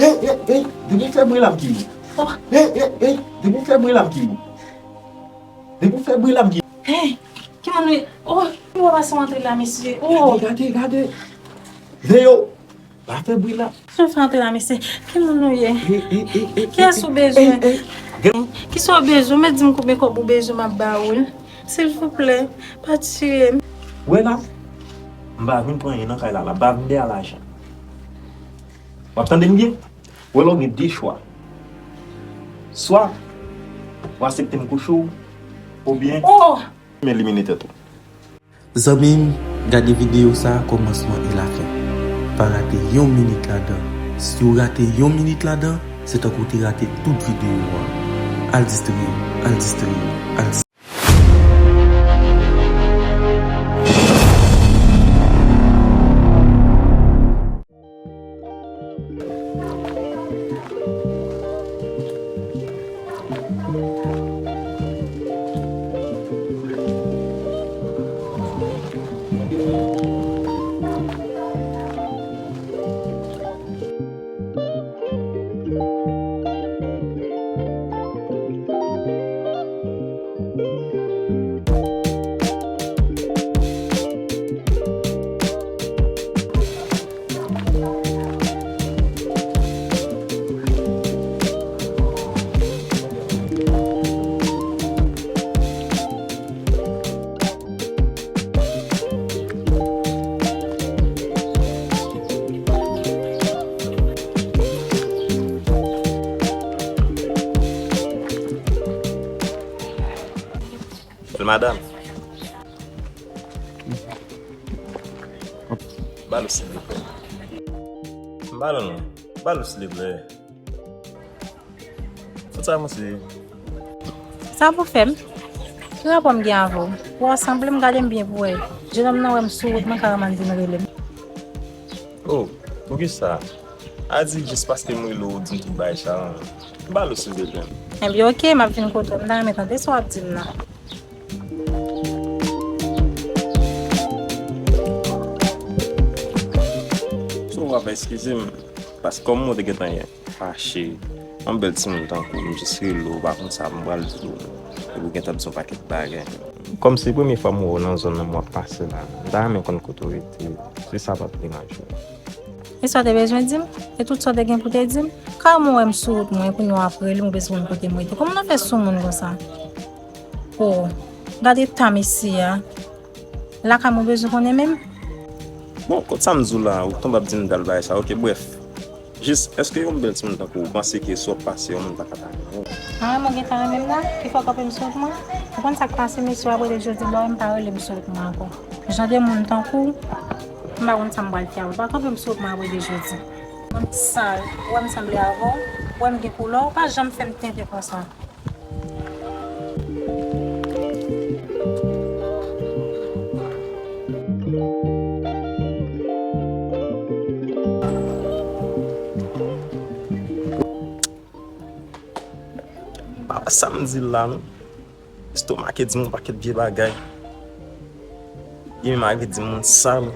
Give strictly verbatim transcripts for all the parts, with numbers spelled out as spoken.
Ey, ey, ey, depi w fè bri la m ki ou. Oh. Ey, ey, ey, depi w fè bri la m ki ou. Depi w fè bri la m ki ou. Hey, ki moun wi? Oh, ki moun pase antre la, mesye? Oh. Gade, gade, gade. Veyo, pa fè bri la. Sa w fè antre la, mesye? Ki moun ou ye? Ey, ey, ey, ey, kiyès ou bezwen? Ey, ey. Kisa w bezwen? Mèt di m konbyen kòb ou bezwen, m ap ba ou l. Silvouplè, pa tiye m. Wè la, m pa vin pran anyen nan kay la, la, m pa vin dèyè lajan. W ap tande m byen? Wè la, w gen de chwa. Swa w aksepte m kouche w, oubyen... Oh! Men elimine tèt ou. Zanmi m, gade videyo sa a kòmansman e lafen. Pa rate yon minit ladan. Si w rate yon minit ladan, se tankou w te rate tout videyo a. Al distraye w, al distraye w, al distraye w. Bèl madanm. Ba l ou silvouplè. M ba l ou non. Ba l ou silvouplè. Fout sa avanse. Sa pou fè m? Ki rapò m gen avè w? Ou ansanble m, gade m byen pou wè. Jennonm nan wè m sou wout mwen, kareman vin rele m. Oh, poukisa? A di jis paske m rele w, ou di m tout bagay sa. M ba l ou silvouplè. Ebyen, oke, m ap vin kote w. M ta renmen tande sa w ap di m nan. So, w ap eskize m, paske kòm mwen te gentan ye fache, yon bèl timoun tankou w, m jis rele w, w pa konn sa m pral di w, epi w gentan di yon pakèt bagay. Kòm se premye fwa m wè w nan zòn nan, m w ap pase la, m ta renmen konn kote w rete, si sa p ap deranje w. E sa w te bezwen di m? E tout sa w te gen pou te di m? Kareman w wè m sou wout mwen, kounye a w ap rele m, ou bezwen konn kote m rete. Kòman w fè sou moun konsa? Oh, gade eta mesye a. Lakay mwen bezwen konnen menm. Bon, kot sa m di w la, ou tonbe ap di m dal bagay sa. Oke, brèf. Jis, èske yon bèl timoun tankou w panse ke si w ap pase, yon moun pa ka ta renmen w? An, mwen gentan renmen m la, ki fè w kanpe m sou wout mwen? Ou konn sa k pase, mesye, w ap rele jodi, lè w wè m pa rele m sou wout mwen ankò. Jan de moun tankou w, m pa konn sa m pral fè avè w. Pa kanpe m sou wout mwen ap rele jodi. Moun sal, ou wè m sanble avè w, ou wè m gen koulè, ou pa janm fè m tenten konsa. Pa wè sa m di l la, non. Estomake di m yon pakèt vye bagay. Li menm a di m moun sal.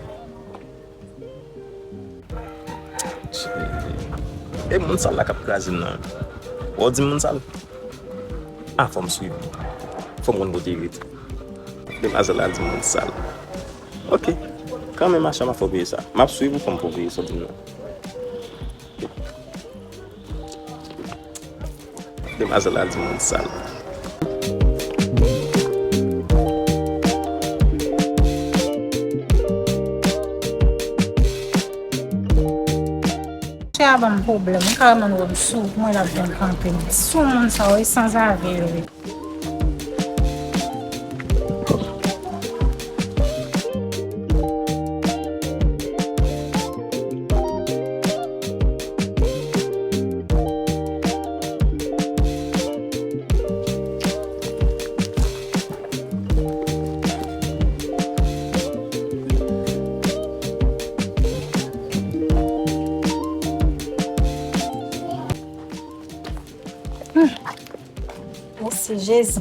E moun sal la k ap kraze m nan. Wè w di m moun sal? A, fò m swiv. Fò m konn kote li rete. Demwazèl la di m moun sal. Oke. Kanmenm, a, chama fò peye sa. M ap swiv ou, fò m peye sa w di m nan. Demwazèl la di moun sal. Chè a ban m pwoblèm, ou kareman wè m sou, mwen l ap vin kanpe m. Sou moun sa yo, e sanzave yo ye. Mèsi, Jezi.